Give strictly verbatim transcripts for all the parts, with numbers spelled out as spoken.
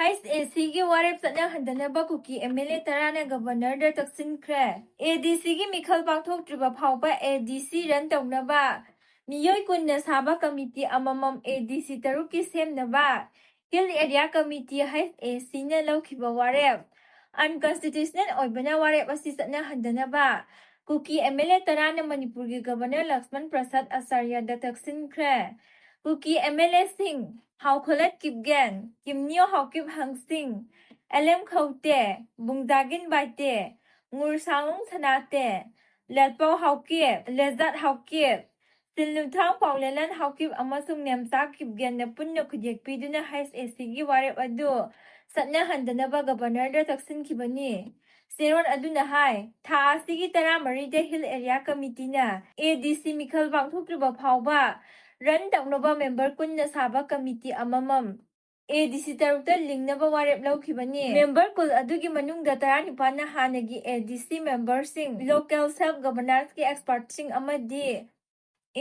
ꯍꯩꯁ ꯑꯦ ꯁꯤꯒꯤ ꯋꯥꯔꯦꯞ ꯆꯠꯅꯍꯟꯗꯅꯕ ꯀꯨꯀꯤ M L A ꯇꯔꯥꯅ ꯒꯕꯔꯅꯔꯗ ꯇꯛꯁꯤꯟꯈ꯭ꯔꯦ꯫ ꯑꯦ ꯗꯤ ꯁꯤꯒꯤ ꯃꯤꯈꯜ ꯄꯥꯡꯊꯣꯛꯇ꯭ꯔꯤꯕ ꯐꯥꯎꯕ ꯑꯦ ꯗꯤ ꯁꯤ ꯔꯟ ꯇꯧꯅꯕ ꯃꯤꯑꯣꯏ ꯀꯨꯟꯅ ꯁꯥꯕ ꯀꯃꯤꯇꯤ ꯑꯃꯃꯝ ꯑꯦ ꯗꯤ ꯁꯤ ꯇꯔꯨꯛꯀꯤ ꯁꯦꯝꯅꯕ ꯍꯤꯜ ꯑꯦꯔꯤꯌꯥ ꯀꯃꯤꯇꯤ ꯍꯩꯁ ꯑꯦ ꯁꯤꯅ ꯂꯧꯈꯤꯕ ꯋꯥꯔꯦꯞ ꯑꯟꯀꯟꯁꯇꯤꯇ꯭ꯌꯨꯁꯅꯦꯜ ꯑꯣꯏꯕꯅ ꯋꯥꯔꯦꯞ ꯑꯁꯤ ꯆꯠꯅꯍꯟꯗꯅꯕ ꯀꯨꯀꯤ ꯑꯦꯝ ꯑꯦꯜ ꯑꯦ ꯇꯔꯥꯅ ꯃꯅꯤꯄꯨꯔꯒꯤ ꯒꯕꯔꯅꯔ ꯂꯛꯁꯃꯟ ꯄ꯭ꯔꯁꯥꯗ ꯑꯆꯥꯔꯌꯗ ꯇꯛꯁꯤꯟꯈ꯭ꯔꯦ꯫ ꯀꯨꯀꯤ M L ꯑꯦꯁꯤꯡ ꯍꯥꯎꯈꯣꯂꯠ Kipgen, ꯀꯤꯝꯅꯤꯌꯣ Haokip ꯍꯪꯁꯤꯡ, L M ꯈꯧꯇꯦ, ꯕꯨꯡꯖꯥꯒꯤꯟ Baite, ꯉꯨꯔ ꯁꯥꯎꯂꯨꯡ ꯁꯅꯥꯇꯦ, ꯂꯦꯠꯄꯥꯎ Haokip, ꯂꯦꯖꯥꯠ Haokip, ꯁꯤꯟꯂꯨꯊꯥꯡ ꯄꯥꯎꯂꯦꯂꯟ Haokip ꯑꯃꯁꯨꯡ ꯅꯦꯝꯆꯥꯛ ꯀꯤꯞꯒꯦꯟꯅ ꯄꯨꯟꯅ ꯈꯨꯗꯦꯛ ꯄꯤꯗꯨꯅ ꯍꯩꯁ ꯑꯦ ꯁꯤꯒꯤ ꯋꯥꯔꯦꯞ ꯑꯗꯨ ꯆꯠꯅꯍꯟꯗꯅꯕ ꯒꯕꯔꯅꯔꯗ ꯇꯛꯁꯤꯟꯈꯤꯕꯅꯤ꯫ ꯆꯦꯔꯣꯜ ꯑꯗꯨꯅ ꯍꯥꯏ, ꯊꯥ ꯑꯁꯤꯒꯤ ꯇꯔꯥꯃꯔꯤꯗ ꯍꯤꯜ ꯑꯦꯔꯤꯌꯥ ꯀꯃꯤꯇꯤꯅ ꯑꯦ ꯗꯤ ꯁꯤ ꯃꯤꯈꯜ ꯄꯥꯡꯊꯣꯛꯇ꯭ꯔꯤꯕ ꯐꯥꯎꯕ ꯔꯟ ꯇꯧꯅꯕ ꯃꯦꯝꯕꯔ ꯀꯨꯟꯅ ꯁꯥꯕ ꯀꯃꯤꯇꯤ ꯑꯃꯃꯝ ꯑꯦ ꯗꯤ ꯁꯤ ꯇꯔꯨꯛꯇ ꯂꯤꯡꯅꯕ ꯋꯥꯔꯦꯞ ꯂꯧꯈꯤꯕꯅꯤ꯫ ꯃꯦꯝꯕꯔ ꯀꯨꯜ ꯑꯗꯨꯒꯤ ꯃꯅꯨꯡꯗ ꯇꯔꯥꯅꯤꯄꯥꯟꯅ ꯍꯥꯟꯅꯒꯤ ꯑꯦ ꯗꯤ ꯁꯤ ꯃꯦꯝꯕꯔꯁꯤꯡ, ꯂꯣꯀꯦꯜ ꯁꯦꯜꯐ ꯒꯕꯔꯅꯥꯟꯁꯀꯤ ꯑꯦꯛꯁꯄꯔꯠꯁꯤꯡ ꯑꯃꯗꯤ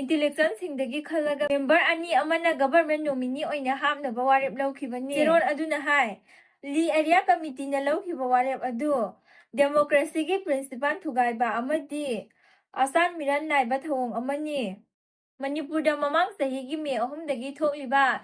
ꯏꯟꯇꯦꯂꯤꯖꯦꯟꯁꯁꯤꯡꯗꯒꯤ ꯈꯜꯂꯒ ꯃꯦꯝꯕꯔ ꯑꯅꯤ ꯑꯃꯅ ꯒꯕꯔꯃꯦꯟ ꯅꯣꯃꯤꯅꯤ ꯑꯣꯏꯅ ꯍꯥꯞꯅꯕ ꯋꯥꯔꯦꯞ ꯂꯧꯈꯤꯕꯅꯤ꯫ ꯆꯦꯔꯣꯜ ꯑꯗꯨꯅ ꯍꯥꯏ, ꯂꯤ ꯑꯦꯔꯤꯌꯥ ꯀꯃꯤꯇꯤꯅ ꯂꯧꯈꯤꯕ ꯋꯥꯔꯦꯞ ꯑꯗꯨ ꯗꯦꯃꯣꯀ꯭ꯔꯦꯁꯤꯒꯤ ꯄ꯭ꯔꯤꯟꯁꯤꯄꯥꯜ ꯊꯨꯒꯥꯏꯕ ꯑꯃꯗꯤ ꯑꯁꯥꯟ ꯃꯤꯔꯥꯟ ꯅꯥꯏꯕ ꯊꯧꯑꯣꯡ ꯑꯃꯅꯤ꯫ ꯃꯅꯤꯄꯨꯔꯗ ꯃꯃꯥꯡ ꯆꯍꯤꯒꯤ ꯃꯦ ꯑꯍꯨꯝꯗꯒꯤ ꯊꯣꯛꯂꯤꯕ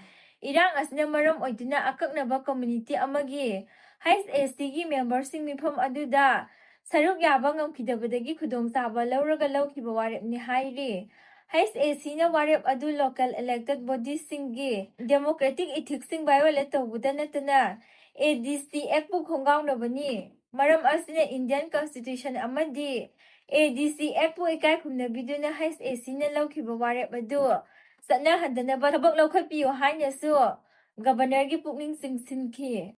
ꯏꯔꯥꯡ ꯑꯁꯤꯅ ꯃꯔꯝ ꯑꯣꯏꯗꯨꯅ ꯑꯀꯛꯅꯕ ꯀꯝꯃ꯭ꯌꯨꯅꯤꯇꯤ ꯑꯃꯒꯤ ꯍꯩꯁ ꯑꯦ ꯁꯤꯒꯤ ꯃꯦꯝꯕꯔꯁꯤꯡ ꯃꯤꯐꯝ ꯑꯗꯨꯗ ꯁꯔꯨꯛ ꯌꯥꯕ ꯉꯝꯈꯤꯗꯕꯗꯒꯤ ꯈꯨꯗꯣꯡꯆꯥꯕ ꯂꯧꯔꯒ ꯂꯧꯈꯤꯕ ꯋꯥꯔꯦꯞꯅꯤ ꯍꯥꯏꯔꯤ꯫ ꯍꯩꯁ ꯑꯦ ꯁꯤꯅ ꯋꯥꯔꯦꯞ ꯑꯗꯨ ꯂꯣꯀꯦꯜ ꯏꯂꯦꯛꯇꯦꯗ ꯕꯣꯗꯤꯁꯤꯡꯒꯤ ꯗꯦꯃꯣꯀ꯭ꯔꯦꯇꯤꯛ ꯏꯊꯤꯛꯁꯁꯤꯡ ꯚꯥꯏꯑꯣꯂꯦꯠ ꯇꯧꯕꯗ ꯅꯠꯇꯅ ꯑꯦ ꯗꯤ ꯁꯤ ꯑꯦꯛꯄꯨ ꯈꯣꯡꯒꯥꯎꯅꯕꯅꯤ꯫ ꯃꯔꯝ ꯑꯁꯤꯅ ꯏꯟꯗꯤꯌꯟ ꯀꯟꯁꯇꯤꯇ꯭ꯌꯨꯁꯟ ꯑꯃꯗꯤ ꯑꯦ ꯗꯤ ꯁꯤ ꯑꯦꯛꯄꯨ ꯏꯀꯥꯏ ꯈꯨꯝꯅꯕꯤꯗꯨꯅ ꯍꯩꯁ ꯑꯦ ꯁꯤꯅ ꯂꯧꯈꯤꯕ ꯋꯥꯔꯦꯞ ꯑꯗꯨ ꯆꯠꯅꯍꯟꯗꯅꯕ ꯊꯕꯛ ꯂꯧꯈꯠꯄꯤꯌꯨ ꯍꯥꯏꯅꯁꯨ ꯒꯕꯔꯅꯔꯒꯤ ꯄꯨꯛꯅꯤꯡ ꯆꯤꯡꯁꯤꯟꯈꯤ꯫